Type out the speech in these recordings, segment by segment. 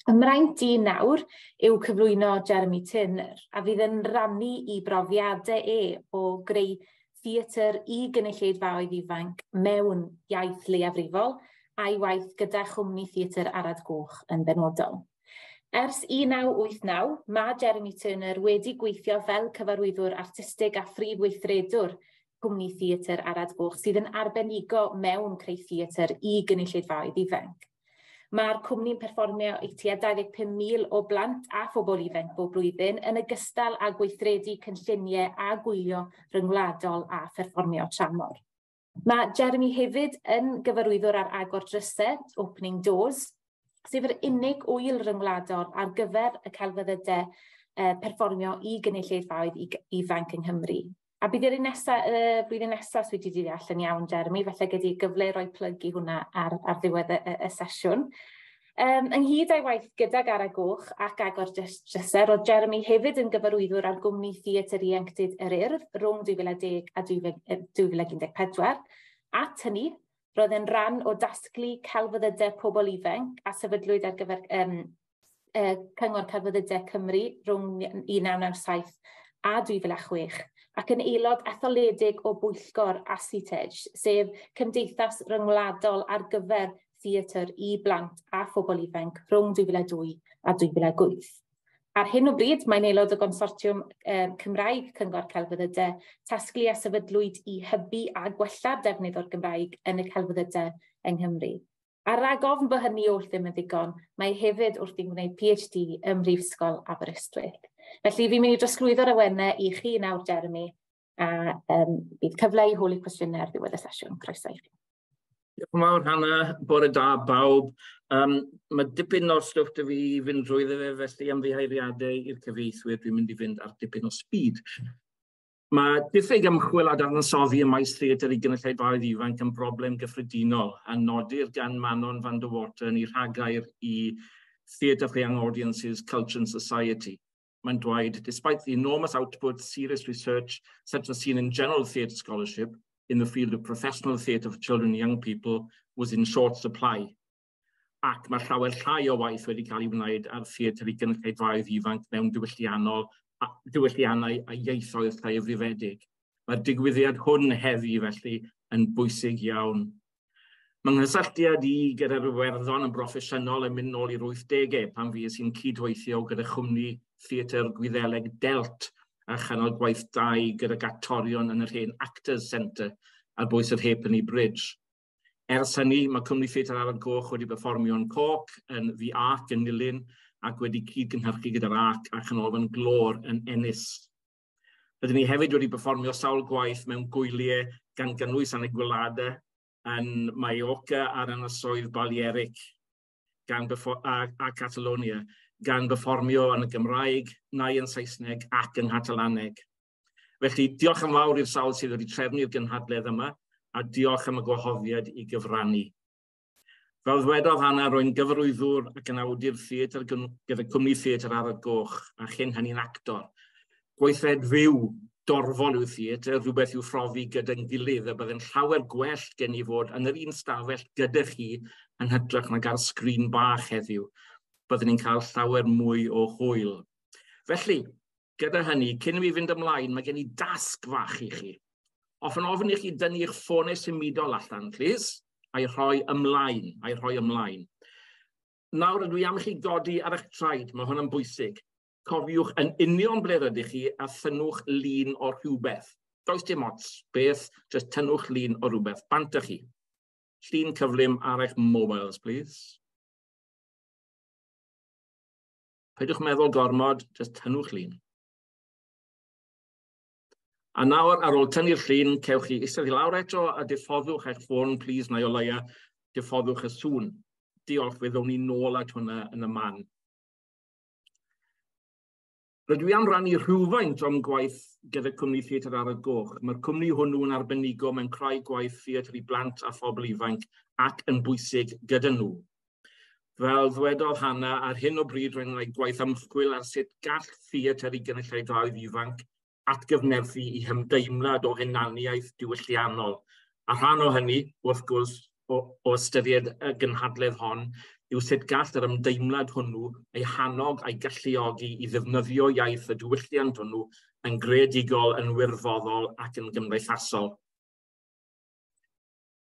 Y mraint i nawr yw cyflwyno Jeremy Turner, a fydd yn rannu i brofiadau e o greu theatr i gynulleidfaoedd ifanc mewn iaith leiafrifol a'i waith gyda chwmni theatr Arad Goch yn benodol. Ers 1989, mae Jeremy Turner wedi gweithio fel cyfarwyddwr artistig a phrif weithredwr cwmni theatr Arad Goch sydd yn arbenigo mewn creu theatr i gynulleidfaoedd ifanc. Mae'r cwmni'n perfformio i tua 25,000 o blant a phobl ifanc bob blwyddyn, yn ogystal â gweithredu cynlluniau a gwylio rhyngwladol a pherfformio tramor. Mae Jeremy hefyd yn gyfarwyddwr ar Agor Drysau, Opening Doors, sef yr unig ŵyl ryngwladol ar gyfer y celfyddydau perfformio i gynulleidfaoedd ifanc yng Nghymru. A bydd yr un nesa, y blwyddyn nesaf, os wedi deall yn iawn, Jeremy, felly gei di gyfle i roi plyg i hwnna ar ddiwedd y sesiwn. Ynghyd â'i waith gydag Arad Goch ac Agor Drysau, roedd Jeremy hefyd yn gyfarwyddwr ar gwmni Theatr Ieuenctid yr Urdd rhwng 2010 a 2014. At hynny, roedd yn rhan o dasglu celfyddydau pobl ifanc a sefydlwyd ar gyfer Cyngor Celfyddydau Cymru rhwng 1997 a 2006, ac yn aelod etholedig o bwyllgor ASSITEJ, sef Cymdeithas Ryngwladol ar gyfer theatr i blant a phobl ifanc rhwng 2002 a 2008. Ar hyn o bryd, mae'n aelod o Gonsortiwm Cymraeg Cyngor Celfyddydau, tasglu a sefydlwyd i hybu a gwella'r defnydd o'r Gymraeg yn y celfyddydau yng Nghymru. A rhag ofn bod hynny oll ddim yn ddigon, mae hefyd wrthi'n gwneud PhD ym Mhrifysgol Aberystwyth. Felly fi'n mynd i drosglwyddo'r awenau i chi nawr, Jeremy, a bydd cyfle i holi cwestiynau ar ddiwedd y sesiwn. Croeso i chi. Diolch yn fawr, Hannah. Bore da, bawb. Mae dipyn o'r stwff 'da fi i fynd drwyddo fe, felly ymddiheuriadau i'r cyfieithwyr, dwi'n mynd i fynd ar dipyn o speed. Mae diffyg ymchwil a dadansoddi ym maes theatr i gynulleidfaoedd ifanc yn broblem gyffredinol a nodir gan Manon van der Water yn ei rhagair i Theatre for Young Audiences, Culture and Society. Mae'n dweud, "Despite the enormous output, serious research, such as seen in general theatre scholarship, in the field of professional theatre for children and young people, was in short supply." Ac mae llawer llai o waith wedi cael ei wneud ar theatr i gynulleidfaoedd ifanc mewn diwylliannau a ieithoedd lleiafrifedig. Mae'r digwyddiad hwn heddi felly yn bwysig iawn. Mae nghysylltiad i gyda'r Iwerddon yn broffesiynol yn mynd nôl i'r 80au pan fues i'n cydweithio gyda chwmni Theatr Gwyddeleg Delt a chynnal gweithdai gydag actorion yn yr hen Actors Centre ar bwys yr Halfpenny Bridge. Ers hynny, mae cwmni Theatr Arad Goch wedi perfformio yn Cork, yn The Ark yn Nulyn, ac wedi cyd-gynhyrchu gyda'r Ark a Chanolfan Glór yn Ennis. Rydyn ni hefyd wedi perfformio sawl gwaith mewn gwyliau gan gynnwys Anegwelada yn Mallorca a'r Ynysoedd Balearic a Catalonia, gan berfformio yn y Gymraeg, neu yn Saesneg ac yng Nghatalaneg. Felly, diolch yn fawr i'r sawl sydd wedi trefnu'r gynhadledd yma, a diolch am y gwahoddiad i gyfrannu. Fel ddwedodd Hannah, rwy'n gyfarwyddwr ac yn awdur theatr gyda cwmni theatr Arad Goch, a chyn hynny'n actor. Gweithred fyw dorfol yw theatr, rhywbeth i'w phrofi gyda'n gilydd, a byddai'n llawer gwell gen i fod yn yr un stafell gyda chi yn hytrach nag ar sgrin bach heddiw. Byddwn ni'n cael llawer mwy o hwyl. Felly, gyda hynny, cyn i mi fynd ymlaen, mae gen i dasg fach i chi. Hoffwn ofyn i chi dynnu eich ffonau symudol allan, please, a'i rhoi ymlaen, a'i rhoi ymlaen. Nawr ydw i am i chi godi ar eich traed, mae hwn yn bwysig. Cofiwch yn union ble rydych chi a thynnwch lun o rhywbeth. Does dim ots beth, jyst tynnwch lun o rhywbeth. Bant â chi. Llun cyflym ar eich mobiles, please. Peidiwch meddwl gormod, jyst tynnwch lun. A nawr, ar ôl tynnu'r llun, cewch chi eistedd i lawr eto a diffoddwch eich ffôn, please, neu o leia, diffoddwch y sŵn. Diolch, fe ddown ni nôl at hwnna yn y man. Rydw i am rannu rhywfaint o'm gwaith gyda cwmni Theatr Arad Goch. Mae'r cwmni hwnnw yn arbenigo mewn creu gwaith theatr i blant a phobl ifanc ac yn bwysig gyda nhw. Fel ddwedodd Hannah, ar hyn o bryd rwy'n gwneud gwaith ymchwil ar sut gall theatr i gynulleidfaoedd ifanc atgyfnerthu eu hymdeimlad o hunaniaeth diwylliannol. A rhan o hynny, wrth gwrs, o ystyried y gynhadledd hon, yw sut gall yr ymdeimlad hwnnw ei hannog a'i galluogi i ddefnyddio iaith y diwylliant hwnnw yn greadigol, yn wirfoddol ac yn gymdeithasol.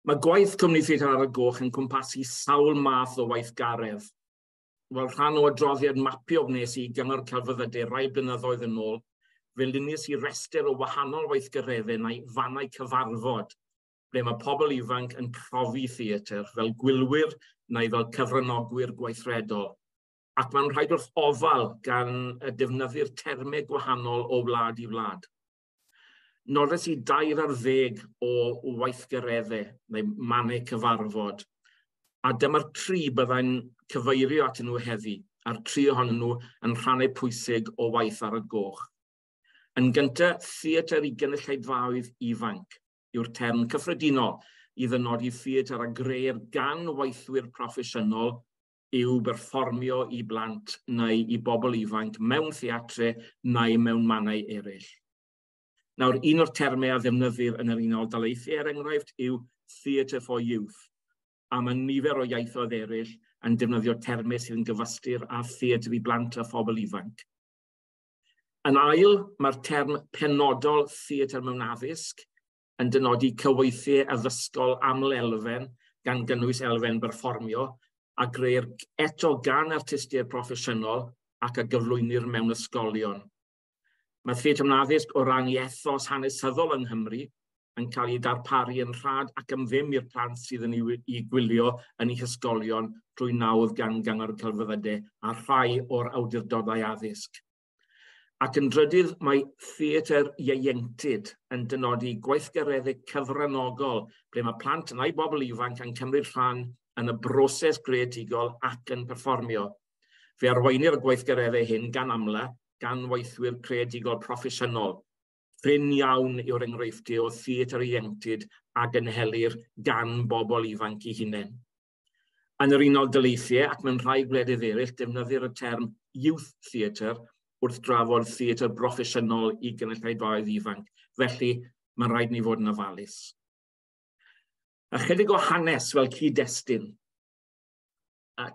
Mae gwaith Cwmni Theatr Ara Goch yn cwmpasu sawl math o weithgaredd. Fel rhan o adroddiad mapio wnes i Gyngor Celfyddydau rai blynyddoedd yn ôl, fe luniais i restr o wahanol weithgareddau neu fannau cyfarfod ble mae pobl ifanc yn profi theatr fel gwylwyr neu fel cyfranogwyr gweithredol. Ac mae'n rhaid wrth ofal gan defnyddio'r termau gwahanol o wlad i wlad. Nodes i 13 o weithgareddau neu mannau cyfarfod, a dyma'r tri byddai'n cyfeirio atyn nhw heddi, a'r tri ohonyn nhw yn rhannau pwysig o waith Ara Goch. Yn gyntaf, theatr i gynulleidfaoedd ifanc yw'r term cyffredinol i ddynodi theatr a grëir gan weithwyr proffesiynol i'w berfformio i blant neu i bobl ifanc mewn theatre neu mewn mannau eraill. Nawr, un o'r termau a ddefnyddir yn yr Unol Daleithiau, er enghraifft, yw Theatre for Youth, a mae nifer o ieithoedd eraill yn defnyddio termau sydd yn gyfystyr â theatr i blant a phobl ifanc. Yn ail, mae'r term penodol theatr mewn addysg yn dynodi cyweithiau addysgol aml-elfen, gan gynnwys elfen berfformio, a grëir eto gan artistiaid proffesiynol ac a gyflwynir mewn ysgolion. Mae theatr mewn addysg o ran ethos hanesyddol yng Nghymru yn cael ei darparu yn rhad ac am ddim i'r plant sydd yn ei gwylio yn eu hysgolion drwy nawdd gan Gyngor Celfyddydau a rhai o'r awdurdodau addysg. Ac yn drydydd, mae theatr ieuenctid yn dynodi gweithgareddau cyfranogol ble mae plant neu bobl ifanc yn cymryd rhan yn y broses greadigol ac yn perfformio. Fe arweinir y gweithgareddau hyn gan amla gan weithwyr creadigol proffesiynol. Prin iawn yw'r enghreifftiau o theatr ieuenctid a gynhelir gan bobl ifanc eu hunain. Yn yr Unol Daleithiau ac mewn rhai gwledydd eraill, defnyddir y term youth theatre wrth drafod theatr broffesiynol i gynulleidfaoedd ifanc. Felly, mae'n rhaid ni fod yn ofalus. Ychydig o hanes fel cyd-destun.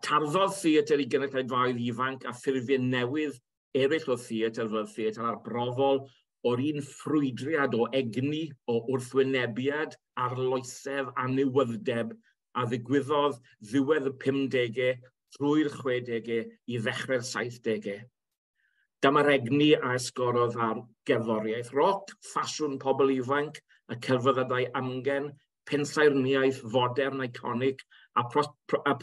Tarddodd theatr i gynulleidfaoedd ifanc a ffurfiau newydd eraill o theatr fel theatr arbrofol o'r un ffrwydriad o egni, o wrthwynebiad, arloesedd a newyddeb a ddigwyddodd ddiwedd y 50au trwy'r 60au i ddechrau'r 70au. Dyma'r egni a esgorodd ar gerddoriaeth roc, ffasiwn pobl ifanc, y celfyddydau amgen, pensaernïaeth fodern eiconig a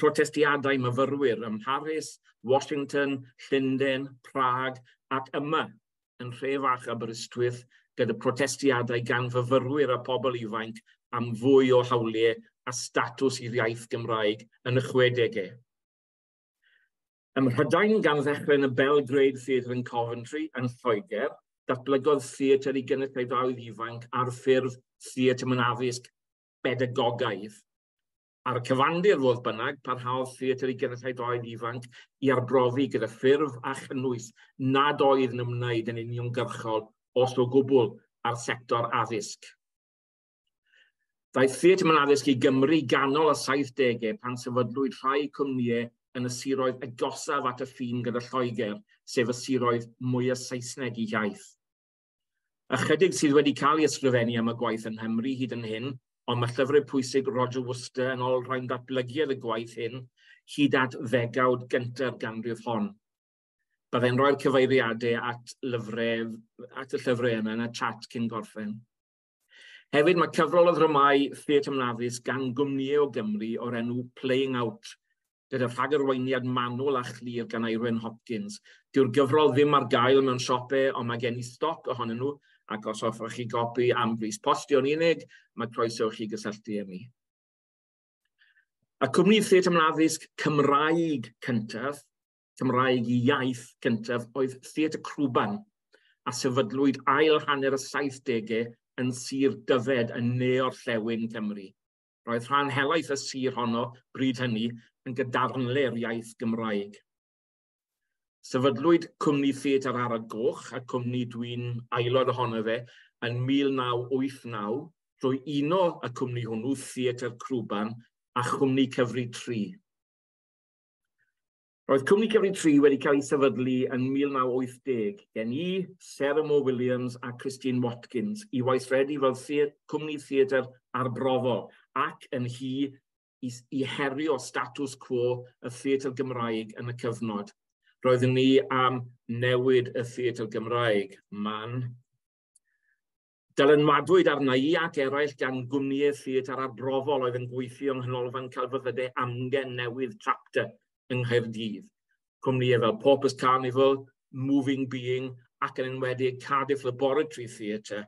protestiadau myfyrwyr ym Mharis, Washington, Llundain, Prag ac yma yn Nhrefach Aberystwyth gyda protestiadau gan fyfyrwyr a pobl ifanc am fwy o hawliau a statws i'r iaith Gymraeg yn y 60au. Ym Mhrydain, gan ddechrau yn y Belgrade Theatre yn Coventry yn Lloegr, datblygodd theatr i gynulleidfaoedd ifanc ar ffurf theatr mewn addysg bedagogaidd. Ar y cyfandir, fodd bynnag, parhaodd theatr i gynulleidfaoedd ifanc i arbrofi gyda ffurf a chynnwys nad oedd yn ymwneud yn uniongyrchol, os o gwbl, â'r sector addysg. Daeth theatr mewn addysg i Gymru ganol y 70au pan sefydlwyd rhai cwmnïau yn y siroedd agosaf at y ffin gyda Lloegr, sef y siroedd mwyaf Saesneg eu hiaith. Ychydig sydd wedi cael ei ysgrifennu am y gwaith yng Nghymru hyd yn hyn, ond mae llyfrau pwysig Roger Worcester yn olrhain datblygiad y gwaith hyn hyd at ddegawd gyntaf ganrif hon. Byddai'n rhoi'r cyfeiriadau at y llyfrau yna yn y chat cyn gorffen. Hefyd mae cyfrol o ddramâu theatr mewn addysg gan gwmnïau o Gymru o'r enw Playing Out, gyda rhagarweiniad manwl a chlir gan Eirwen Hopkins. Dyw'r gyfrol ddim ar gael mewn siopau, ond mae gen i stoc ohonyn nhw, ac os hoffech chi gopi am bris postio'n unig, mae croeso i chi gysylltu â mi. Y cwmni theatr mewn addysg Cymraeg cyntaf, Cymraeg i iaith cyntaf, oedd Theatr Crwban, a sefydlwyd ail hanner y 70au yn Sir Dyfed yn ne-orllewin Cymru. Roedd rhan helaeth y sir honno, bryd hynny, yn gadarnle'r iaith Gymraeg. Sefydlwyd cwmni Theatr Ara Goch, a cwmni dwi'n aelod ohono fe, yn 1989, drwy uno y cwmni hwnnw, Theatr Crwban, a chwmni Cyfri 3. Roedd Cwmni Cymru 3 wedi cael ei sefydlu yn 1980 gen i, Sarah Moore Williams a Christine Watkins i weithredu fel cwmni theatr arbrofol ac yn hi i herio status quo y theatr Gymraeg yn y cyfnod. Roeddwn ni am newid y theatr Gymraeg, man. Dylanwadwyd arna i ac eraill gan gwmnïau theatr arbrofol oedd yn gweithio yng Nghanolfan Celfyddydau Amgen newydd Chapter yng Nghaerdydd. Cwmnïau fel Porpoise Carnival, Moving Being ac yn enwedig Cardiff Laboratory Theatre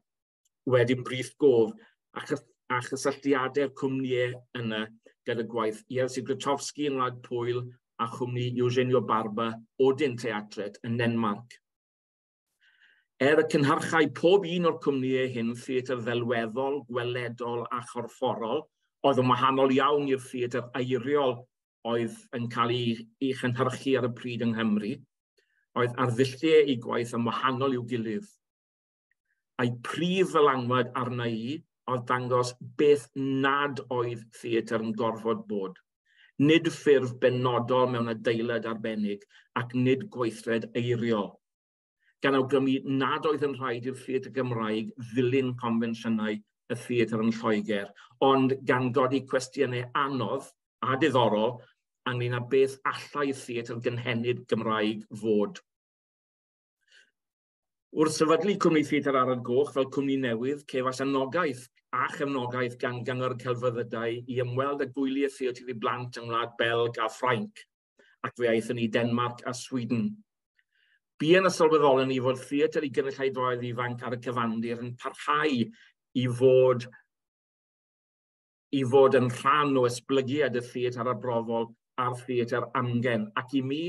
wedi'n brif gof a chysylltiadau'r cwmnïau yna gyda gwaith Jerzy Grotowski yn Wlad Pwyl a chwmni Eugenio Barba Odin Teatret yn Denmark. Er y cynhyrchau pob un o'r cwmnïau hyn theatr ddelweddol, gweledol a chorfforol, oedd yn wahanol iawn i'r theatr eiriol oedd yn cael ei chynhyrchu ar y pryd yng Nghymru, oedd arddulliau eu gwaith yn wahanol i'w gilydd. A'i prif ddylanwad arna i oedd dangos beth nad oedd theatr yn gorfod bod. Nid ffurf benodol mewn adeilad arbennig ac nid gweithred eiriol. Gan awgrymu nad oedd yn rhaid i'r theatr Gymraeg ddilyn confensiynau y theatr yn Lloegr, ond gan godi cwestiynau anodd a diddorol ynglyn â beth allai theatr gynhenid Gymraeg fod. Wrth sefydlu Cwmni Theatr Arad Goch fel cwmni newydd, cefais anogaeth a chefnogaeth gan Gyngor y Celfyddydau i ymweld â gwyliau theatr i blant yng Ngwlad Belg a Ffrainc, ac fe aethon ni Denmark a Sweden. Buan y sylweddolon ni fod theatr i gynulleidfaoedd ifanc ar y cyfandir yn parhau i fod yn rhan o esblygiad y theatr arbrofol a'r theatr amgen. Ac i mi,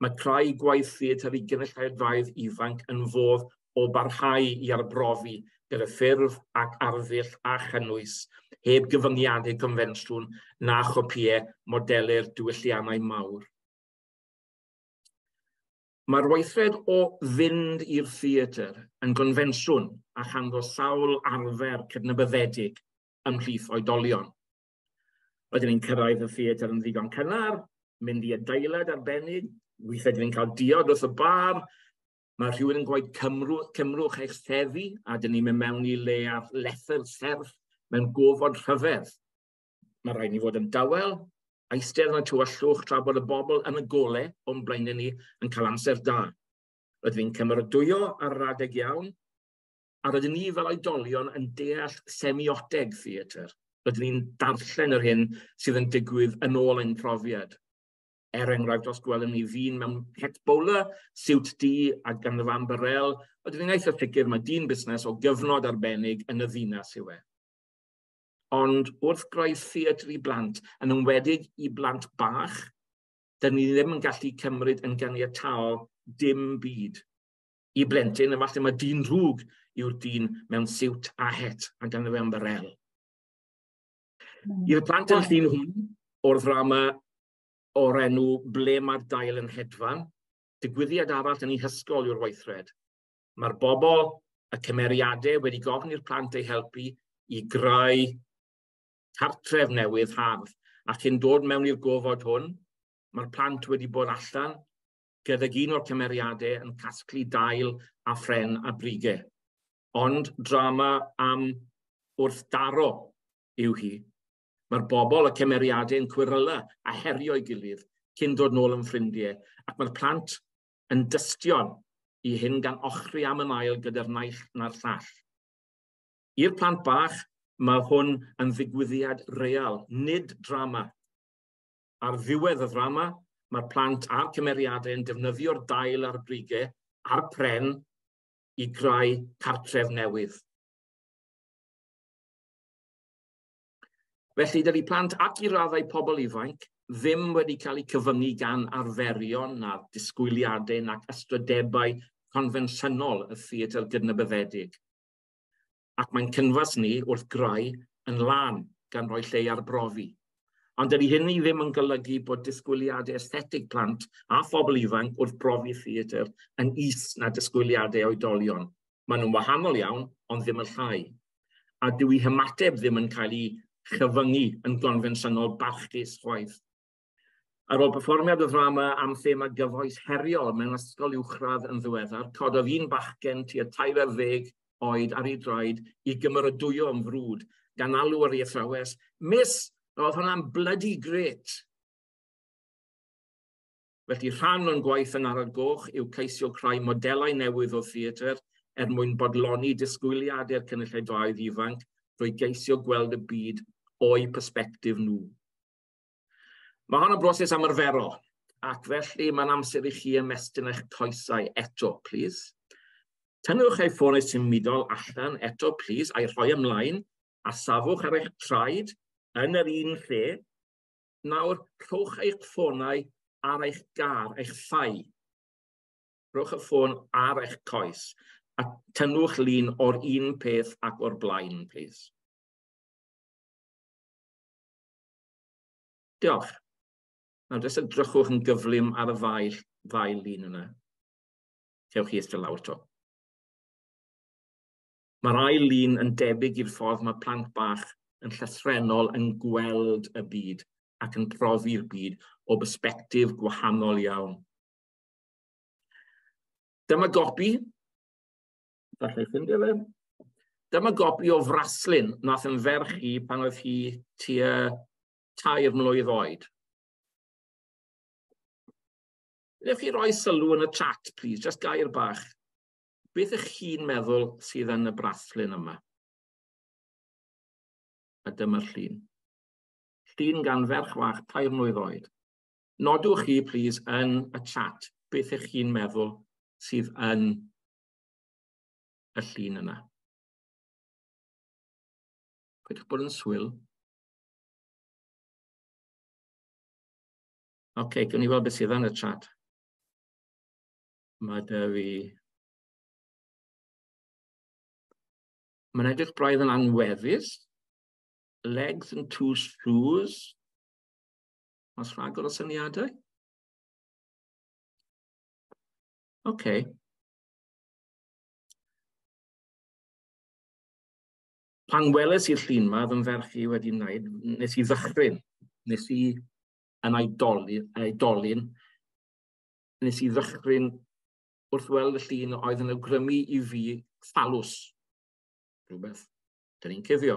mae creu gwaith theatr i gynulleidfaoedd ifanc yn fodd o barhau i arbrofi gyda ffurf ac arddull a chynnwys, heb gyfyngiadau confensiwn na chopïau modelu'r diwylliannau mawr. Mae'r weithred o fynd i'r theatr yn gonfensiwn a chanddo sawl arfer cydnabyddedig ymhlith oedolion. Rydyn ni'n cyrraedd y theatr yn ddigon cynnar, mynd i adeilad arbennig, weithiau dyn ni'n cael diod wrth y bar, mae rhywun yn gweud "Cymrwch eich seddi", a dyn ni'n mynd mewn i le ar lethr serth mewn gofod rhyfedd. Mae rhaid ni fod yn dawel, eistedd yn y tywyllwch tra bod y bobl yn y gole o'n blaenau ni yn cael amser da. Rydyn ni'n cymeradwyo ar yr adeg iawn, a rydyn ni fel oedolion yn deall semioteg theatr. Rydyn ni'n darllen yr hyn sydd yn digwydd yn ôl ein profiad. Er enghraifft, os gwelwn ni ddyn mewn het bowler, siwt du a ganddo fe ymbarel, rydyn ni'n eitha sicr mae dyn busnes o gyfnod arbennig yn y ddinas yw e. Ond wrth greu theatr i blant, yn enwedig i blant bach, dyn ni ddim yn gallu cymryd yn ganiataol dim byd. I blentyn, efallai mae dyn drwg yw'r dyn mewn siwt a het a ganddo fe ymbarel. I'r plant yn llun hwn, o'r ddrama o'r enw Ble mae'r dail yn hedfan, digwyddiad arall yn eu hysgol yw'r weithred. Mae'r bobl, y cymeriadau wedi gofyn i'r plant eu helpu i greu cartref newydd hardd. A cyn dod mewn i'r gofod hwn, mae'r plant wedi bod allan gydag un o'r cymeriadau yn casglu dail a phren a brigau. Ond drama am wrthdaro yw hi. Mae'r bobl y cymeriadau yn cweryla a herio'i gilydd cyn dod nôl yn ffrindiau, ac mae'r plant yn dystion i hyn gan ochri am yn ail gyda'r naill na'r llall. I'r plant bach, mae hwn yn ddigwyddiad real, nid drama. Ar ddiwedd y ddrama, mae'r plant a'r cymeriadau yn defnyddio'r dail a'r brigau a'r pren i greu cartref newydd. Felly, dydy plant ac i raddau pobl ifanc ddim wedi cael eu cyfyngu gan arferion na disgwyliadau nac ystrydebau confensiynol y theatr gydnabyddedig. Ac mae'n cynfas ni wrth greu yn lân gan roi lle i arbrofi. Ond dydy hynny ddim yn golygu bod disgwyliadau esthetig plant a phobl ifanc wrth brofi theatr yn is na disgwyliadau oedolion. Maen nhw'n wahanol iawn, ond ddim yn llai. A dyw eu hymateb ddim yn cael ei chyfyngu yn gonfensiynol barchus chwaith. Ar ôl perfformiad y ddrama am thema gyfoes heriol mewn ysgol uwchradd yn ddiweddar, cododd un bachgen tua 13 oed ar ei draed i gymeradwyo yn frwd, gan alw ar ei athrawes, "Miss, roedd hwnna'n bloody great!" Felly rhan o'n gwaith yn Arad Goch yw ceisio creu modelau newydd o theatr er mwyn bodloni disgwyliadau'r cynulleidfaoedd ifanc drwy geisio gweld y byd o'u persbectif nhw. Mae hon yn broses ymarferol, ac felly mae'n amser i chi ymestyn eich coesau eto, please. Tynnwch eich ffonau symudol allan eto, please, a'i rhoi ymlaen, a safwch ar eich traed yn yr un lle. Nawr, rhowch eich ffonau ar eich gar, eich thigh. Rhowch y ffôn ar eich coes, a tynnwch lun o'r un peth ac o'r blaen, please. Diolch. Nawr, jyst edrychwch yn gyflym ar y ddau lun yna. Cewch chi eistedd lawr 'to. Mae'r ail lun yn debyg i'r ffordd mae plant bach yn llythrennol yn gweld y byd ac yn profi'r byd o bersbectif gwahanol iawn. Dyma gopi, falle ffindio fe, dyma gopi o fraslun nath yn ferch i pan oedd hi tua 3 mlwydd oed. Newch chi roi sylw yn y chat, please, just gair bach. Beth ych chi'n meddwl sydd yn y braslun yma? A dyma'r llun. Llun gan ferch fach 3 mlwydd oed. Nodwch chi, please, yn y chat, beth ych chi'n meddwl sydd yn y llun yna. Peidiwch bod yn swil. Oce, okay, gawn ni weld beth sydd yn y chat. Mae 'da fi... Mae'n edrych braidd yn anweddus. Legs and two shoes. Oes rhagor o syniadau? Oce. Okay. Pan weles i'r llun yma, fy ferch i wedi wneud, nes i ddychryn. Nes i yn oedolyn, nes i ddychryn wrth weld y llun oedd yn awgrymu i fi ffalws. Rhywbeth dyn ni'n cuddio.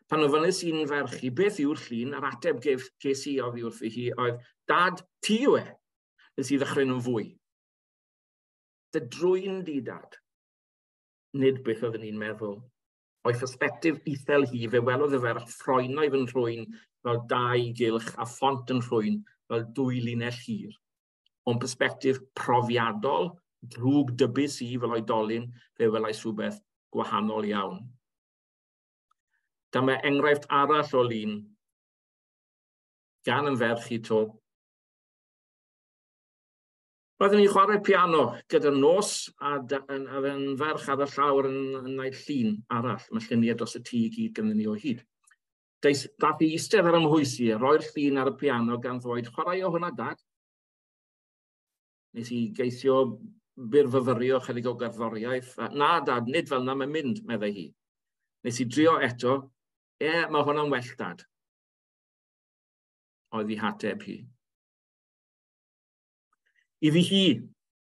Pan ofynnes i'n ferch i beth yw'r llun, a'r ateb ges i oddi wrthi hi oedd, "Dad, ti yw e." Nes i ddychryn yn fwy. Dy drwyn di, Dad. Nid beth oeddwn i'n meddwl. O'i phersbectif uchel hi, fe welodd y ferch ffroenau fy nhrwyn fel dau gylch a phont yn nhrwyn fel dwy linell hir. O'n persbectif profiadol, drwg dybus i fel oedolyn, fe welais rhywbeth gwahanol iawn. Dyma enghraifft arall o lun gan yn ferch i 'to. Roeddwn i'n chwarae piano gyda'r nos a yn ferch ar y llawr yn gwneud llun arall. Mae lluniau dros y tŷ i gyd ganddyn ni o hyd. Dath i eistedd ar 'y mhwys i a roi'r llun ar y piano gan ddweud, "Chwaraeo hwnna, Dad." Nes i geisio byrfyfyrio chydig o gerddoriaeth. "Na, Dad, nid fel 'na mae'n mynd," meddai hi. Nes i drio eto. "E, mae hwnna'n well, Dad," oedd ei hateb hi. Iddi hi,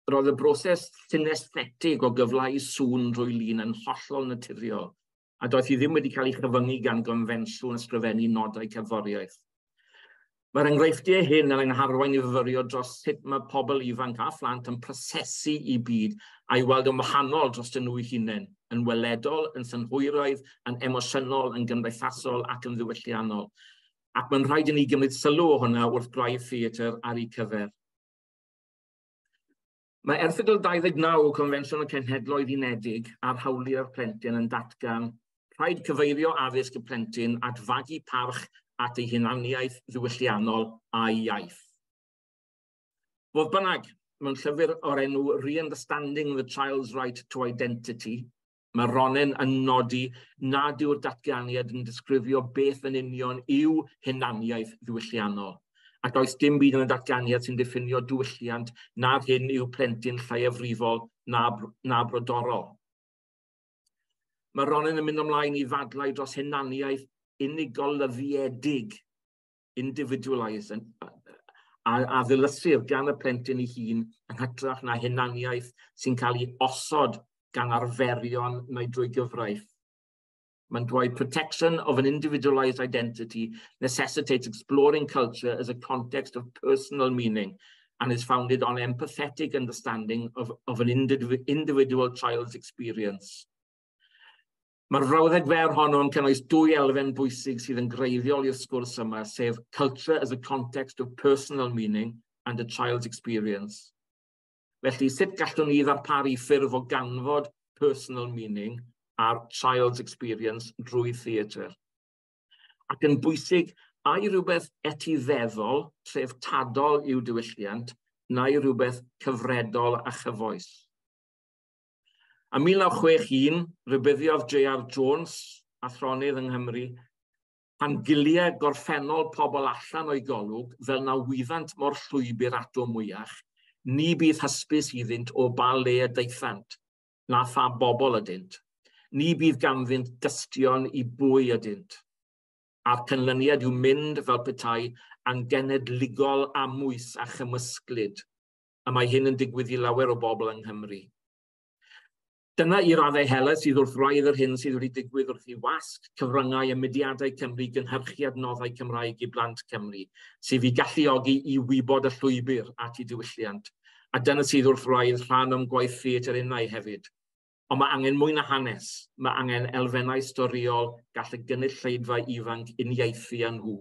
roedd y broses synesthetig o gyfleu sŵn drwy lun yn hollol naturiol, a doedd hi ddim wedi cael ei chyfyngu gan gonfensiwn ysgrifennu nodau cerddoriaeth. Mae'r enghreifftiau hyn yn ein harwain i fyfyrio dros sut mae pobl ifanc a phlant yn prosesu eu byd a'i weld yn wahanol dros nhw eu hunain, yn weledol, yn synhwyraidd, yn emosiynol, yn gymdeithasol ac yn ddiwylliannol. Ac mae'n rhaid i ni gymryd sylw o hwnna wrth greu theatr ar eu cyfer. Mae erthygl 29 o Confensiwn y Cenhedloedd Unedig ar hawliau'r plentyn yn datgan rhaid cyfeirio addysg y plentyn at fagu parch at ei hunaniaeth ddiwylliannol a'i iaith. Fodd bynnag, mewn llyfr o'r enw Re-Understanding the Child's Right to Identity, mae Ronen yn nodi nad yw'r datganiad yn disgrifio beth yn union yw hunaniaeth ddiwylliannol, ac does dim byd yn y datganiad sy'n diffinio diwylliant na'r hyn yw plentyn lleiafrifol na brodorol. Mae Ronen yn mynd ymlaen i ddadlau dros hunaniaeth unigolyddiedig, individualised, a ddilysir gan y plentyn ei hun yn hytrach na hunaniaeth sy'n cael ei osod gan arferion neu drwy gyfraith. Mae'n dweud, "Protection of an individualised identity necessitates exploring culture as a context of personal meaning and is founded on empathetic understanding of an individual child's experience." Mae'r frawddeg fer honno yn cynnwys dwy elfen bwysig sydd yn greiddiol i'r sgwrs yma, sef culture as a context of personal meaning and a child's experience. Felly, sut gallwn ni ddarparu ffurf o ganfod personal meaning a'r child's experience drwy theatr? Ac yn bwysig, ai rhywbeth etifeddol, treftadol yw diwylliant, neu rhywbeth cyfredol a chyfoes? A 1961, rhybuddiodd J.R. Jones, athronydd yng Nghymru, pan gilia gorffennol pobl allan o'i golwg fel na wyddant mo'r llwybr ato mwyach, ni bydd hysbys iddynt o ba le y daethant, na pha bobl ydynt. Ni bydd ganddynt dystion i bwy ydynt. A'r canlyniad yw mynd fel petai yn genedligol amwys a chymysglyd. A mae hyn yn digwydd i lawer o bobl yng Nghymru. Dyna i raddau helaeth sydd wrth wraidd yr hyn sydd wedi digwydd wrth i wasg, cyfryngau a mudiadau Cymru gynhyrchu adnoddau Cymraeg i blant Cymru, sydd i galluogi i wybod y llwybr at ei diwylliant. A dyna sydd wrth wraidd rhan o'm gwaith theatr innau hefyd. Ond mae angen mwy na hanes. Mae angen elfennau storiol gall y gynulleidfa ifanc uniaethu â nhw.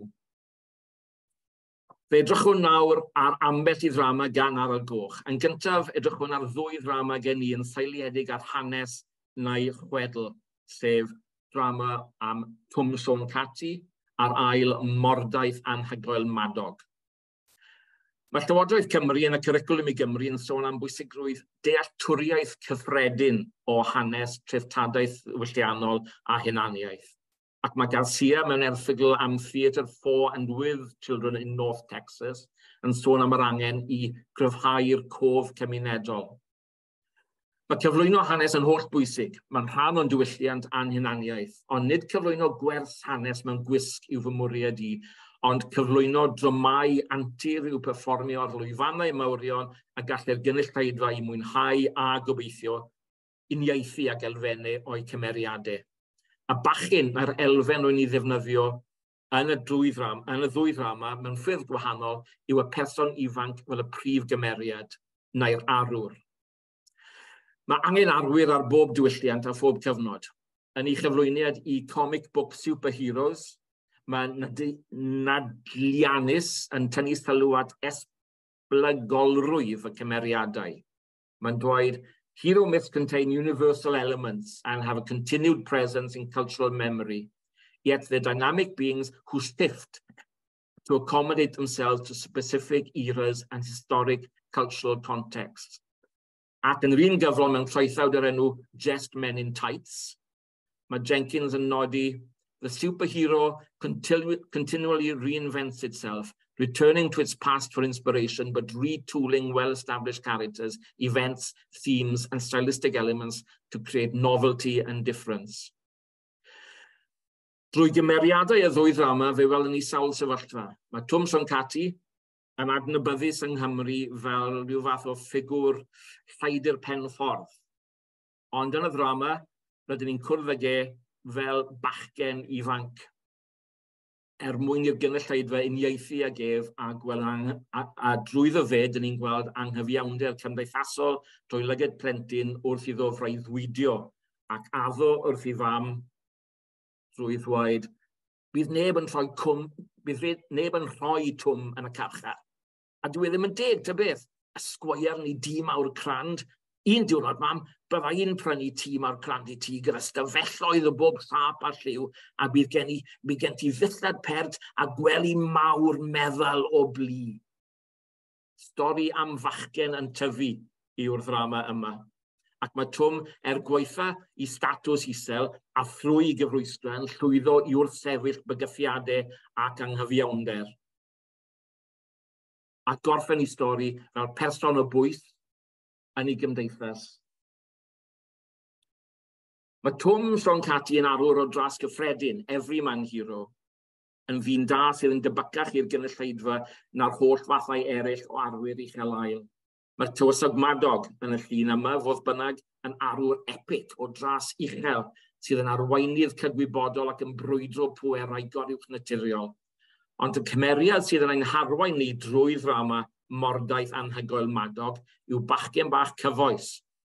Fe edrychwn nawr ar ambell i ddrama gan Arad Goch. Yn gyntaf, edrychwn ar ddwy ddrama gen i yn seiliedig ar hanes neu chwedl, sef drama am Twm Siôn Cati a'r ail Mordaith Anhygoel Madog. Mae Llywodraeth Cymru yn y Cwricwlwm i Gymru yn sôn am bwysigrwydd dealltwriaeth cyffredin o hanes, treftadaeth ddiwylliannol a hunaniaeth. Ac mae Garcia mewn erthygl am Theatre for and with Children in North Texas yn sôn am yr angen i gryfhau'r cof cymunedol. Mae cyflwyno hanes yn holl bwysig. Mae'n rhan o'n diwylliant a'n hunaniaeth, ond nid cyflwyno gwers hanes mewn gwisg yw fy mwriad i, ond cyflwyno dramâu antur i'w perfformio ar lwyfannau mawrion a gallai'r gynulleidfa i mwynhau a gobeithio uniaethu ag elfennau o'u cymeriadau. A bachyn, mae'r elfen rwy'n ei ddefnyddio yn y ddwy ddrama mewn ffyrdd gwahanol yw y person ifanc fel y prif gymeriad neu'r arwr. Mae angen arwyr ar bob diwylliant a phob cyfnod. Yn ei chyflwyniad i Comic Book Superheroes, mae Nadlianis yn tynnu sylw at esblygolrwydd y cymeriadau. Mae'n dweud, "Hero myths contain universal elements and have a continued presence in cultural memory. Yet they're dynamic beings who shift to accommodate themselves to specific eras and historic cultural contexts." Ac yn yr un gyfrol mewn traethawd o'r enw Just Men in Tights, mae Jenkins yn nodi, "The superhero continually reinvents itself, returning to its past for inspiration, but retooling well-established characters, events, themes, and stylistic elements to create novelty and difference." Drwy gymeriadau y ddwy ddrama, fe welwn ni sawl sefyllfa. Mae Twm Siôn Cati yn adnabyddus yng Nghymru fel rhyw fath o ffigwr lleidr pen ffordd. Ond yn y ddrama, rydyn ni'n cwrdd ag e fel bachgen ifanc er mwyn i'r gynulleidfa uniaethu ag ef a, gweld a drwyddo fe, dyn ni'n gweld anghyfiawnder cymdeithasol drwy lygad plentyn wrth iddo freuddwydio ac addo wrth ei fam drwy ddweud, "Bydd neb yn rhoi cwm, bydd neb yn rhoi Twm yn y carchar. A dwi e ddim yn deg, ta beth, y sgweier yn ei dŷ mawr crand. Un diwrnod, Mam, bydda i'n prynu tŷ mawr crand i ti gyda stafelloedd o bob siâp a lliw, a bydd gen ti ddillad pert a gwely mawr meddal o blu." Stori am fachgen yn tyfu yw'r ddrama yma. Ac mae Twm, er gwaetha ei statws isel a thrwy gyfrwystra, yn llwyddo i wrthsefyll bygythiadau ac anghyfiawnder. A gorffen ei stori fel person o bwys yn ei gymdeithas. Mae Twm Siôn Cati yn arwr o dras gyffredin, everyman hero. Yn ddyn da sydd yn debycach i'r gynulleidfa na'r holl fathau eraill o arwyr uchel ael. Mae'r Tywysog Madog yn y llun yma, fodd bynnag, yn arwr epic o dras uchel sydd yn arweinydd cydwybodol ac yn brwydro pwerau goruwchnaturiol. Ond y cymeriad sydd yn ein harwain ni drwy ddrama Mordaith Anhygoel Madog yw bachgen bach cyfoes,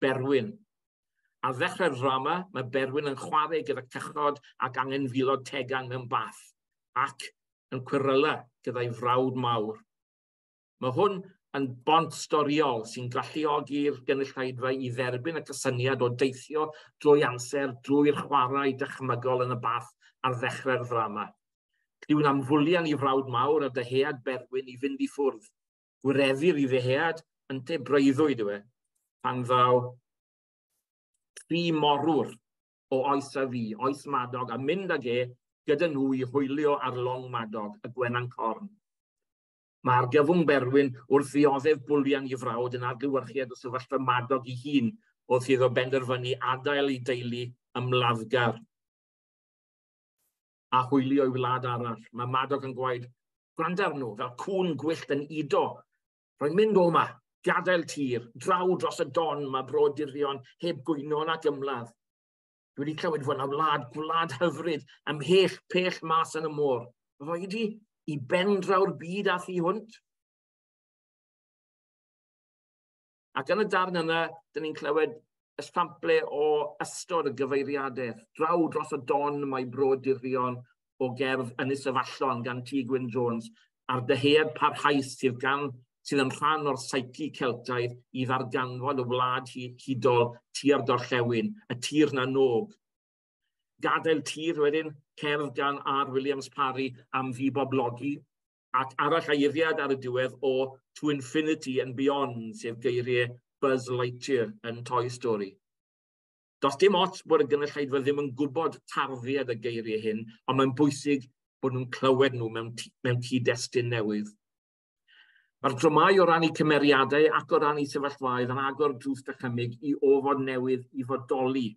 Berwyn. Ar ddechrau'r ddrama, mae Berwyn yn chwarae gyda cychod ac angenfilod tegan mewn bath, ac yn cweryla gyda'i frawd mawr. Mae hwn yn bont storiol sy'n galluogi'r gynulleidfa i dderbyn y cysyniad o deithio drwy amser, drwy'r chwarae dychmygol yn y bath ar ddechrau'r ddrama. Clywn am fwlian i frawd mawr a dyhead Berwyn i fynd i ffwrdd. Gwireddir i ddyhead ynte breuddwyd yw e, pan ddaw tri morwr o oes a fi, oes Madog, a mynd ag e gyda nhw i hwylio ar long Madog, y Gwenan Corn. Mae argyfwng Berwyn wrth ddioddef bwlian i frawd yn adlewyrchiad o sefyllfa Madog ei hun wrth iddo benderfynu adael ei deulu ymladdgar a hwylio i wlad arall. Mae Madog yn gwaed, gwrando ar nhw, fel cŵn gwyllt yn udo. Rwy'n mynd o 'ma, gadael tir, draw dros y don mae brodurion heb gwyno nac ymladd. Dwi wedi clywed fod yna wlad, gwlad hyfryd, ymhell pell mas yn y môr. Roi i ben draw'r byd a thu hwnt. Ac yn y darn yna, dyn ni'n clywed esample o ystod y gyfeiriadaeth. Draw dros y don mae brodurion o gerdd Ynys Afallon gan T. Gwyn Jones a'r dyhead parhaus sydd yn rhan o'r psyche Celtaidd i ddarganfod y wlad hudol tua'r gorllewin, y tir na nog. Gadael tir wedyn, cerdd gan R. Williams Parry am ddiboblogi, ac arall eiriad ar y diwedd o To Infinity and Beyond, sef geiriau Buzz Lightyear yn Toy Story. Does dim ots bod y gynulleidfa ddim yn gwybod tarddiad y geiriau hyn, ond mae'n bwysig bod nhw'n clywed nhw mewn cyd-destun newydd. Mae'r dramâu o ran eu cymeriadau ac o ran eu sefyllfaoedd yn agor drws dychymyg i ofod newydd i fodoli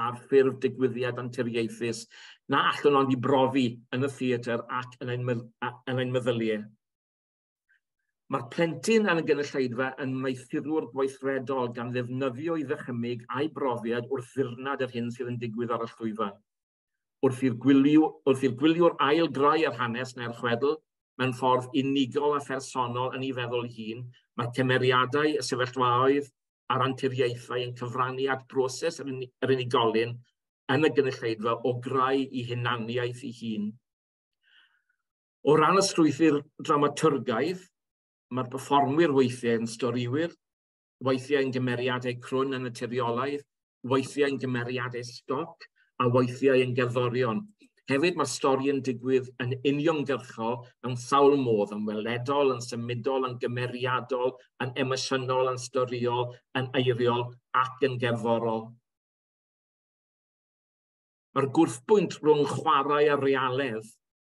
ar ffurf digwyddiad anturiaethus na allwn ond i brofi yn y theatr ac yn ein meddyliau. Mae'r plentyn yn y gynulleidfa yn wneuthurwr gweithredol gan ddefnyddio ei ddychymyg a'i brofiad wrth ddirnad yr hyn sydd yn digwydd ar y llwyfan. Wrth i'r gwyliwr ail greu yr hanes neu'r chwedl, mewn ffordd unigol a phersonol yn ei feddwl ei hun, mae'r cymeriadau, y sefyllfaoedd a'r anturiaethau yn cyfrannu at broses yr unigolyn yn y gynulleidfa o greu ei hunaniaeth ei hun. O ran y strwythur dramaturgaidd, mae'r perfformwyr weithiau yn storiwyr, weithiau yn gymeriadau crwn yn naturiolaidd, weithiau yn gymeriadau stoc, a weithiau yn gerddorion. Hefyd mae'r stori yn digwydd yn uniongyrchol mewn sawl modd, yn weledol, yn symudol, yn gymeriadol, yn emosiynol, yn storiol, yn eiriol ac yn gerddorol. Mae'r gwrthbwynt rhwng chwarae a realedd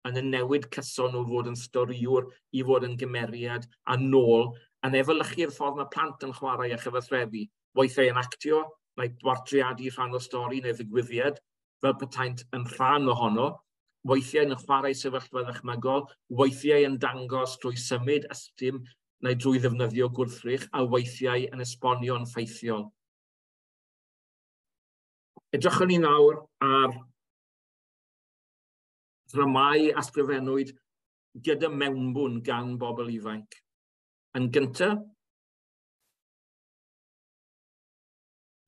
yn y newid cyson o fod yn storiwr i fod yn gymeriad a nôl yn efelychu'r ffordd mae plant yn chwarae a chyfathrebu. Weithiau yn actio, neu bortreadu rhan o stori neu ddigwyddiad, fel petaent yn rhan ohono, weithiau yn chwarae sefyllfa ddychmygol, weithiau yn dangos drwy symud ystum neu drwy ddefnyddio gwrthrych, a weithiau yn esbonio'n ffeithiol. Edrychwn ni nawr ar ddramâu ysgrifennwyd gyda mewnbwn gan bobl ifanc. Yn gyntaf,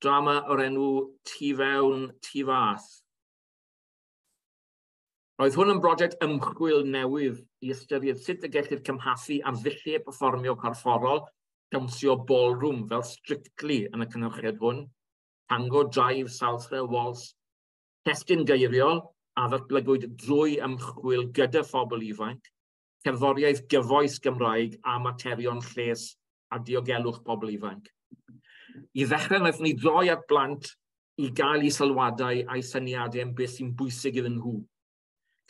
drama o'r enw Tu Fewn, Tu Fas. Roedd hwn yn brosiect ymchwil newydd i ystyried sut y gellir cymhathu arddulliau perfformio corfforol, dawnsio ballroom fel Strictly yn y cynhyrchiad hwn, tango, jive, salsa, waltz, testun geiriol a ddatblygwyd drwy ymchwil gyda phobl ifanc, cerddoriaeth gyfoes Gymraeg a materion lles a diogelwch pobl ifanc. I ddechrau, wnaethon ni droi at blant i gael eu sylwadau a'u syniadau am beth sy'n bwysig iddyn nhw.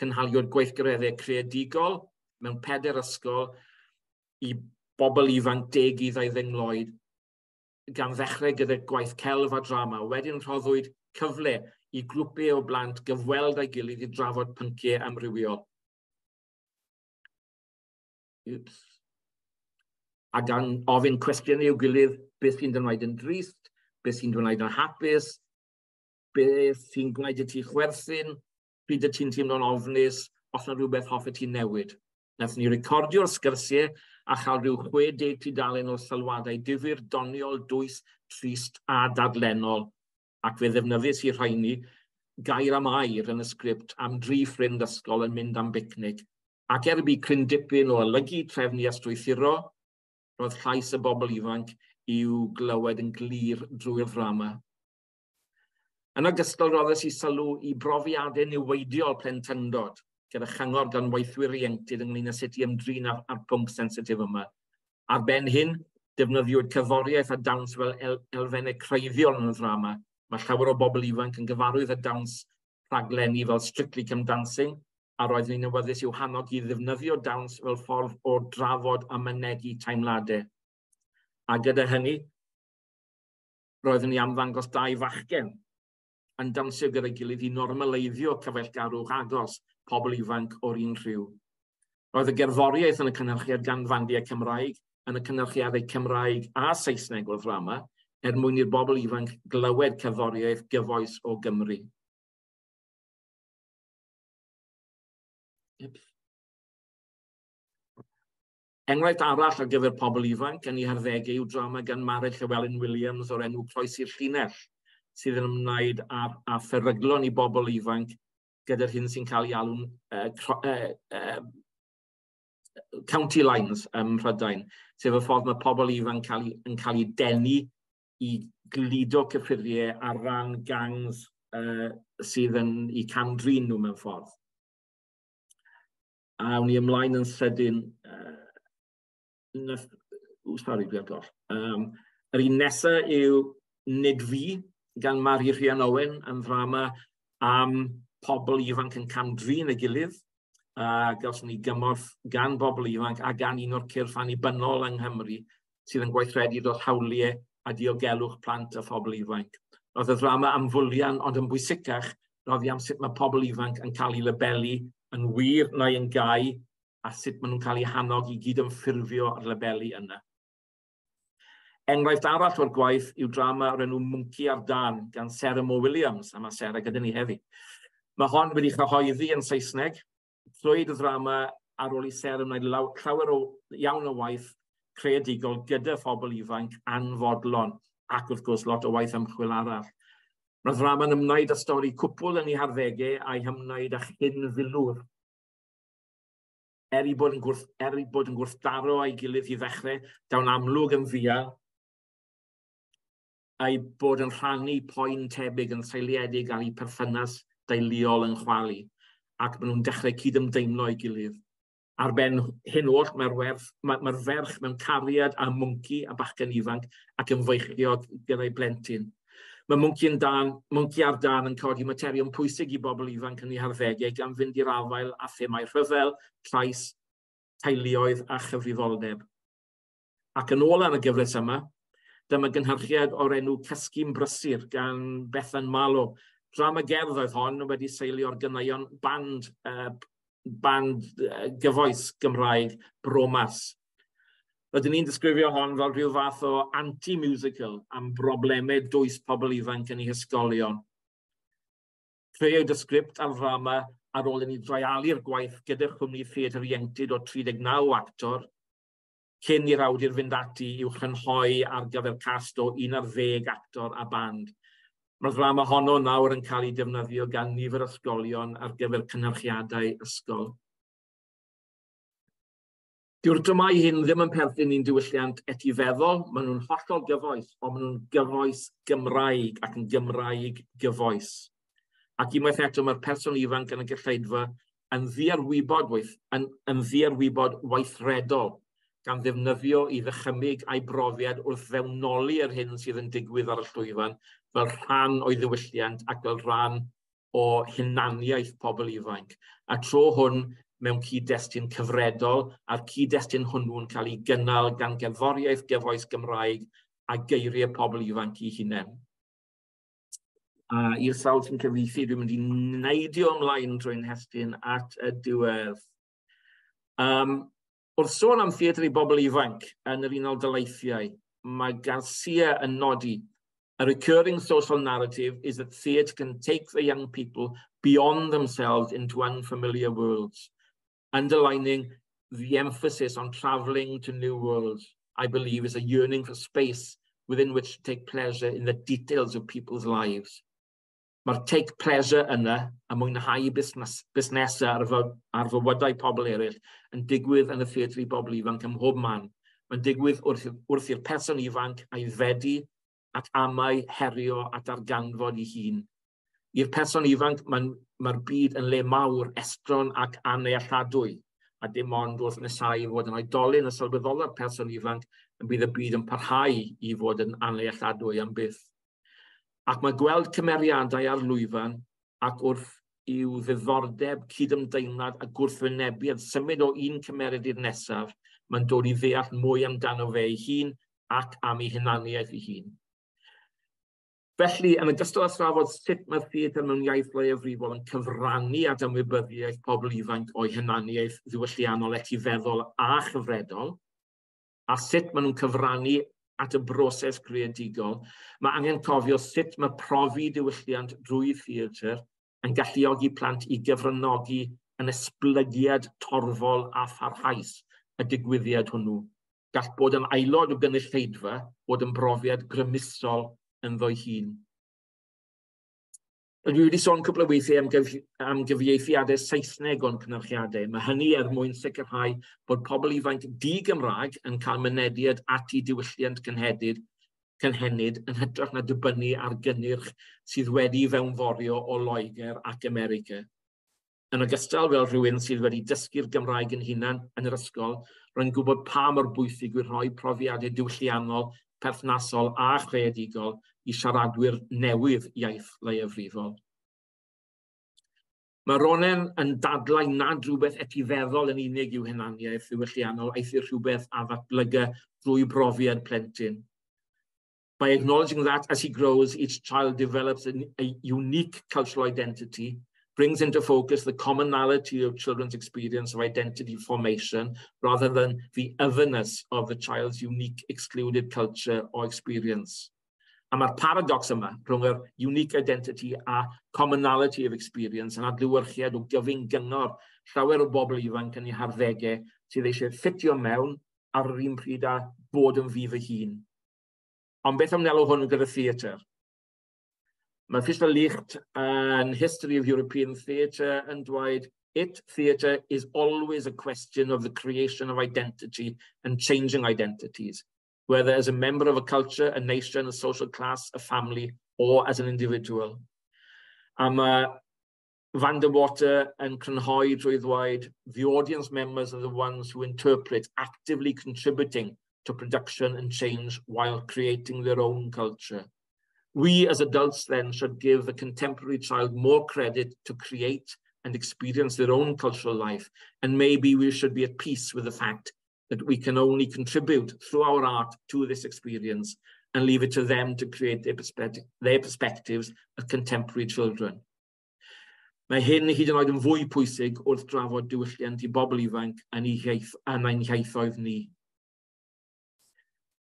Cynhaliwyd gweithgareddau creadigol mewn pedair ysgol i bobl ifanc 10 i 20 oed, gan ddechrau gyda gwaith celf a drama. Wedyn rhoddwyd cyfle i grwpiau o blant gyfweld â'i gilydd i drafod pynciau amrywiol. Oops. A gan ofyn cwestiwn i'w gilydd, beth sy'n dy wneud yn drist, beth sy'n dy wneud yn hapus, beth sy'n gwneud i ti chwerthin, pryd y ti'n teimlo'n ofnus, os yna rhywbeth hoffet ti newid. Nathon ni recordio'r sgyrsiau a chael rhyw 60 tudalen o sylwadau difyr, doniol, dwys, trist a dadlennol. Ac fe ddefnyddiais i rhaini gair am air yn y sgript am dri ffrind ysgol yn mynd am bicnic. Ac er y bu cryn dipyn o olygu, trefnu a strwythuro, roedd llais y bobl ifanc i'w glywed yn glir drwy'r ddrama. Yn ogystal, roddes i sylw i brofiadau niweidiol plentyndod, gyda chyngor gan weithwyr ieuenctid ynglyn â sut i ymdrin â'r pwnc sensitif yma. Ar ben hyn, defnyddiwyd cerddoriaeth a dawns fel elfennau creiddiol yn y ddrama. Mae llawer o bobl ifanc yn gyfarwydd â dawns rhaglenni fel Strictly Come Dancing, a roeddwn i'n awyddus i'w hannog i ddefnyddio dawns fel ffordd o drafod a mynegi teimladau. A gyda hynny, roeddwn i am ddangos dau fachgen yn dawnsio gyda'i gilydd i normaleiddio cyfeillgarwch agos pobl ifanc o'r un rhyw. Roedd y gerddoriaeth yn y cynhyrchiad gan fandiau Cymraeg, yn y cynhyrchiadau Cymraeg a Saesneg o'r ddrama, er mwyn i'r bobl ifanc glywed cerddoriaeth gyfoes o Gymru. Yep. Enghraifft arall ar gyfer pobl ifanc yn eu harddegau yw drama gan Mared Llywelyn Williams o'r enw Croesi'r Llinell, sydd yn ymwneud â pheryglon i bobl ifanc gyda'r hyn sy'n cael ei alw'n county lines ym Mhrydain, sef y ffordd mae pobl ifanc yn cael eu denu i gludo cyffuriau ar ran gangs sydd yn eu cam-drin nhw mewn ffordd. A awn ni ymlaen yn sydyn. Sori, dwi ar goll. Yr un nesaf yw Nid Fi, gan Mari Rhian Owen, yn ddrama am pobl ifanc yn cam-drin ei gilydd. A gawson ni gymorth gan bobl ifanc a gan un o'r cyrff annibynnol yng Nghymru sydd yn gweithredu dros hawliau a diogelwch plant a phobl ifanc. Roedd y ddrama am fwlian, ond yn bwysicach, roedd hi am sut mae pobl ifanc yn cael eu labelu yn wir neu yn gau, a sut maen nhw'n cael eu hannog i gydymffurfio â'r labelu yna. Enghraifft arall o'r gwaith yw drama o'r enw Mwnci ar Dân gan Sarah Moore Williams, a mae Sarah gyda ni heddi. Mae hon wedi chyhoeddi yn Saesneg. Crëwyd y ddrama ar ôl i Sarah wneud llawer o iawn o waith creadigol gyda phobl ifanc anfodlon, ac wrth gwrs lot o waith ymchwil arall. Mae'r ddrama'n ymwneud â stori cwpwl yn ei harddegau a'i hymwneud â chyn-filwr. Er ei bod yn gwrthdaro â'i gilydd i ddechrau, daw'n amlwg yn fuan a'i bod yn rhannu poen tebyg yn seiliedig ar eu perthynas deuluol yn chwalu, ac maen nhw'n dechrau cydymdeimlo â'i gilydd. Ar ben hyn oll, mae'r mae ferch mewn cariad â mwnci a bachgen ifanc ac yn feichiog gyda'i blentyn. Mae Mwnci ar Dân yn codi materion pwysig i bobl ifanc yn eu harddegau gan fynd i'r afael â themâu rhyfel, trais, teuluoedd a chyfrifoldeb. Ac yn ôl ar y gyfres yma, dyma gynhyrchiad o'r enw Cysgu'n Brysur gan Bethan Marlow. Drama gerdd oedd hon wedi seilio ar ganeuon band gyfoes Gymraeg Bromas. Rydyn ni'n disgrifio hon fel rhyw fath o anti-musical am broblemau dwys pobl ifanc yn eu hysgolion. Crëwyd y sgript a'r ddrama ar ôl i ni dreialu'r gwaith gyda chwmni theatr ieuenctid o 39 actor, cyn i'r awdur fynd ati i'w chrynhoi ar gyfer cast o 11 actor a band. Mae'r ddrama honno nawr yn cael ei defnyddio gan nifer ysgolion ar gyfer cynhyrchiadau ysgol. Dyw'r dramâu hyn ddim yn perthyn i'n diwylliant etifeddol, maen nhw'n hollol gyfoes, ond maen nhw'n gyfoes Gymraeg ac yn Gymraeg gyfoes. Ac unwaith eto mae'r person ifanc yn y gynulleidfa yn ddiarwybod weithredol, gan ddefnyddio ei ddychymyg a'i brofiad wrth fewnoli yr hyn sydd yn digwydd ar y llwyfan fel rhan o'i ddiwylliant ac fel rhan o hunaniaeth pobl ifanc. A tro hwn mewn cyd-destun cyfredol, a'r cyd-destun hwnnw'n cael ei gynnal gan gerddoriaeth gyfoes Gymraeg a geiriau pobl ifanc eu hunain. A i'r sawl sy'n cyfieithu, dwi'n mynd i neidio ymlaen trwy'n nhestun at y diwedd. Wrth sôn am theatr i bobl ifanc yn yr Unol Daleithiau, mae Garcia yn nodi, "A recurring social narrative is that theatre can take the young people beyond themselves into unfamiliar worlds, underlining the emphasis on travelling to new worlds, I believe, is a yearning for space within which to take pleasure in the details of people's lives." Mae'r take pleasure yna a mwynhau busnesau ar fywydau pobl eraill yn digwydd yn y theatr i bobl ifanc ym mhob man. Mae'n digwydd wrth i'r person ifanc aeddfedu at amau, herio a darganfod ei hun. I'r person ifanc, mae'r byd yn le mawr, estron ac annealladwy, a dim ond wrth nesau i fod yn oedolyn y sylweddola'r person ifanc yn bydd y byd yn parhau i fod yn annealladwy am byth. Ac mae gweld cymeriadau ar lwyfan ac wrth i'w ddiddordeb, cydymdeimlad a gwrthwynebiad symud o un cymeriad i'r nesaf, mae'n dod i ddeall mwy amdano fe ei hun ac am ei hunaniaeth ei hun. Felly, yn ogystal â thrafod sut mae'r theatr mewn iaith leiafrifol yn cyfrannu at ymwybyddiaeth pobl ifanc o'i hunaniaeth ddiwylliannol, etifeddol a chyfredol, a sut maen nhw'n cyfrannu at y broses greadigol, mae angen cofio sut mae profi diwylliant drwy theatr yn galluogi plant i gyfranogi yn esblygiad torfol a pharhaus y digwyddiad hwnnw. Gall bod yn aelod o gynulleidfa bod yn brofiad grymusol ynddo'i hun. Dwi wedi sôn cwpl o weithiau am gyfieithiadau Saesneg o'n cynyrchiadau. Mae hynny er mwyn sicrhau bod pobl ifanc di-Gymraeg yn cael mynediad at eu diwylliant cynhenid yn hytrach na dibynnu ar gynnyrch sydd wedi fewnforio o Loegr ac America. Yn ogystal, fel rhywun sydd wedi dysgu'r Gymraeg yn hunan yn yr ysgol, rwy'n gwybod pa mor bwysig yw rhoi profiadau diwylliannol, perthnasol a chreadigol i siaradwyr newydd iaith leiafrifol. Mae Ronen yn dadlau nad rhywbeth etifeddol yn unig yw hunaniaeth ddiwylliannol, eithr rhywbeth a ddatblyga drwy brofiad plentyn. By acknowledging that as he grows, each child develops a unique cultural identity, brings into focus the commonality of children's experience of identity formation rather than the otherness of the child's unique excluded culture or experience. A mae'r paradox yma rhwng yr unique identity a commonality of experience yn adlewyrchiad o gyfyng gyngor llawer o bobl ifanc yn eu harddegau sydd eisiau ffitio mewn ar yr un pryd â bod yn fi fy hun. Ond beth am wnelo hwn gyda theatr? Mae Fischer-Lichte yn History of European Theatre yn dweud, "It, theatre, is always a question of the creation of identity and changing identities, whether as a member of a culture, a nation, a social class, a family, or as an individual." A mae Van de Water yn crynhoi drwy ddweud, "The audience members are the ones who interpret, actively contributing to production and change while creating their own culture. We as adults then should give the contemporary child more credit to create and experience their own cultural life. And maybe we should be at peace with the fact that we can only contribute through our art to this experience and leave it to them to create their perspectives as contemporary children." Mae hyn hyd yn oed yn fwy pwysig wrth drafod diwylliant i bobl ifanc yn ein hiaithoedd ni.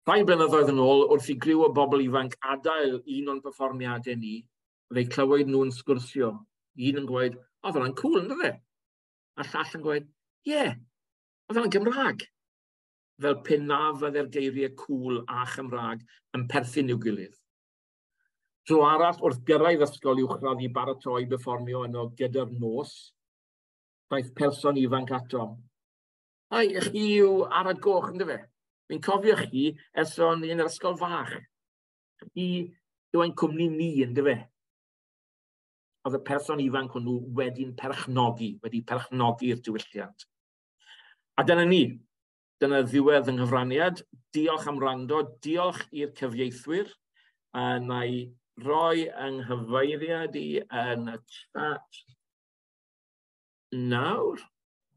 Rhai blynyddoedd yn ôl, wrth i griw o bobl ifanc adael un o'n perfformiadau ni, fe clywed nhw'n sgwrsio. Un yn gweud, "Oedd hwnna'n cool, ynddo fe?" A llall yn gweud, "Ie, yeah, oedd hwnna'n Gymraeg." Fel pe na fydde'r geiriau cool a Chymraeg yn perthyn i'w gilydd. Tro arall, wrth gyrraedd ysgol uwchradd i baratoi berfformio yno gyda'r nos, daeth person ifanc atom. "Ai, chi yw Arad Goch, ynddo fe? Fi'n cofio chi ers o'n i yn yr ysgol fach. Chi yw ein cwmni ni, ynddo fe?" Oedd y person ifanc hwnnw wedi perchnogi'r diwylliant. A dyna ni. Dyna ddiwedd yng nghyfraniad. Diolch am wrando, diolch i'r cyfieithwyr. A na i roi yng nghyfeiriad i yn y chat nawr.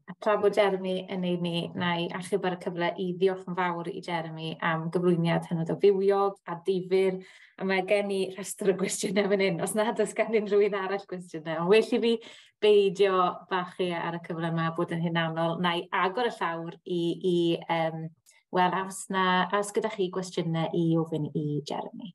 A tra bod Jeremy yn neud ni, na i achub ar y cyfle i ddiolch yn fawr i Jeremy am gyflwyniad hynod o fywiog a difyr. A mae gen i rhestr o gwestiynau fan hyn, os nad oes gan unrhyw un arall gwestiynau. Ond well i fi beidio bachu ar y cyfle yma bod yn hunanol. Na i agor y llawr i, wel, os, na, os gyda chi gwestiynau i ofyn i Jeremy.